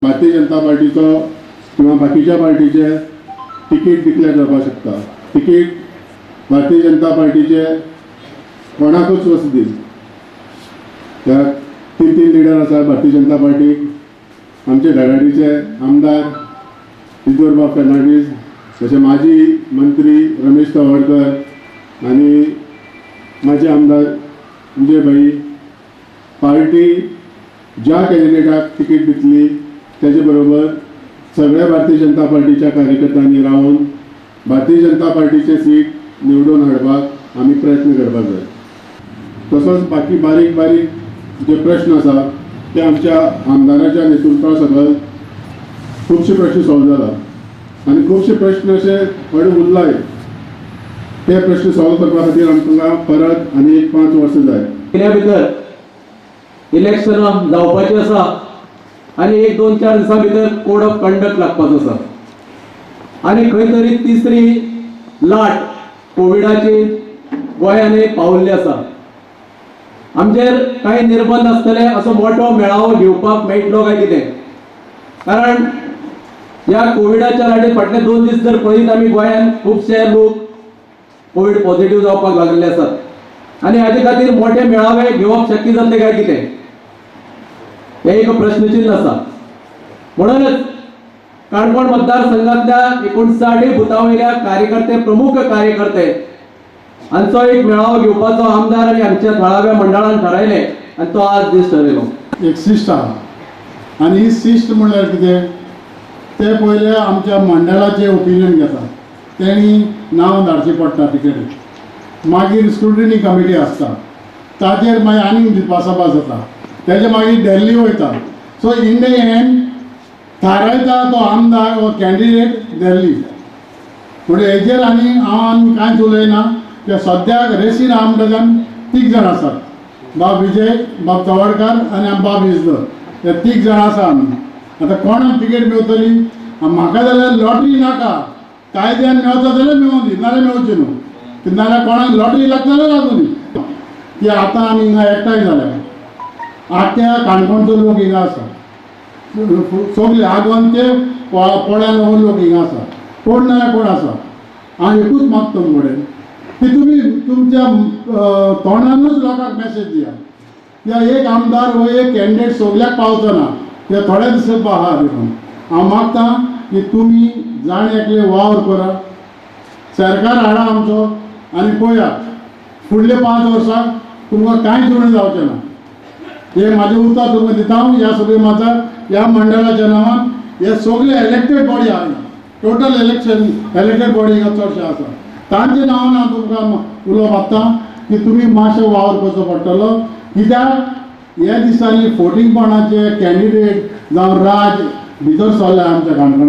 भारतीय जनता पार्टीचो किंवा बाकीच्या पार्टीचे तिकीट डिक्लेअर जावपाक शकता. तिकीट भारतीय जनता पार्टीचे कोणाकूच वचूं दी. त्या तीन तीन लिडर आसा भारतीय जनता पार्टीक. आमचे धडाडीचे आमदार इजोरबाब फेर्नांडीस, तशें माजी मंत्री रमेश तवडकर आनी माजी आमदार विजय भाई. पार्टी ज्या कॅन्डिडेटाक तिकीट दितली, तेजे बरोबर सगळ्या भारतीय जनता पार्टीच्या कार्यकर्त्यांनी रावन भारतीय जनता पार्टीचे सीट निवडून हाडपाक आमी प्रयत्न करपाक जाय. तसोच बाकी बारीक बारीक जे प्रश्न आसा, ते आमच्या आमदाराच्या नेतृत्वा सकयल खुबशे प्रश्न सॉल्व जाला आनी खुबशे प्रश्न अशे थोडे उरलाय. ते प्रश्न सॉल्व करपा खातीर आमकां परत आनी एक 5 वर्सां जाय. म्हयन्या भितर इलेक्शनां जावपाची आसा आनी एक दोन चार दिसां भितर कोड ऑफ कंडक्ट लागपाचो आसा आनी खंय तरी तिसरी लाट कोविडाची गोंयांनी पावल्ली आसा. आमचेर कांय निर्बंध आसतले, असो मोठो मेळावो घेवपाक मेळटलो काय कितें? कारण ह्या कोविडाच्या लाटेत फाटले 2 दीस जर पळयत आमी, गोंयांत खुबशे लोक कोवीड पॉझिटिव्ह जावपाक लागलेले आसात आनी हाजे खातीर मोठे मेळावे घेवप शक्य जातले काय कितें, हें एक प्रश्नचिन्ह आसा. म्हणूनच काणकोण मतदारसंघातल्या 59 बुथा वयल्या कार्यकर्ते, प्रमुख कार्यकर्ते हांचो एक मेळावो घेवपाचो आमदार आनी आमच्या थळाव्या मंडळान थारायलें आनी तो आज दीस ठरयलो. एक सिस्ट आहा आनी ही सिस्ट म्हणल्यार कितें, ते पयले आमच्या मंडळाचे ओपिनियन घेता. तेणी नांव धाडचें पडटा तिकेटी. मागीर स्क्रुटिनी कमिटी आसता, ताचेर मागीर आनीक भासाभास जाता. तेजे मागीर दिल्ली वयता. सो इन the and थारायता तो आमदार वो कॅन्डिडेट दिल्ली. पूण हेजेर आनी हांव आनी कांयच उलयना. ते सद्याक रेसीन आमदार तीग जाण आसात, बाब विजय, बाब तवडकार आनी बाब इजदर. हे तीग जाण आसा आमी. आतां कोणाक तिकेट मेवतली? म्हाका जाल्यार लॉटरी नाका. कायद्यान मेवता जाल्यार मेवूं दी, नाल्यार मेवची न्हू. नाल्यार कोणाक लॉटरी लागता जाल्यार लागूं दी. ती आतां आमी हिंगा एकठांय जाल्या. आख्ख्या काणकोणचो लोक हिंगा आसा, सगळे आगोंद ते पोळ्यान लोक हिंगा आसा. कोण ना कोण आसा. हांव एकूच मागता तुमचे कडेन की तुमी तुमच्या तोंडानूच लोकांक मॅसेज दिया. या एक आमदार हो एक कॅन्डिडेट सगल्याक पावचो ना, ते थोड्या दिसां आहा. देखून हांव मागता की तुमी जाण एकले वावर करा, सरकार हाडा आमचो आनी पळया, फुडले 5 वर्सां तुमकां कांयच उणें जावचें ना. हे म्हाजें उतर तुमकां दिता हांव. ह्या सगळे म्हाजा ह्या मंडळाच्या नांवान, हे सगळे इलेक्टेड बॉडी आहा, टोटल इलेक्शन इलेक्टेड बॉडी हिंगा चडशे आसा, तांच्या नांवान हांव तुमकां उलो मारता की तुमी मातशें वावर करचो पडटलो. कित्याक ह्या दिसांनी फोटिंगपणाचे कॅन्डिडेट जावं राज भितर सरले आमच्या काणकोणांत.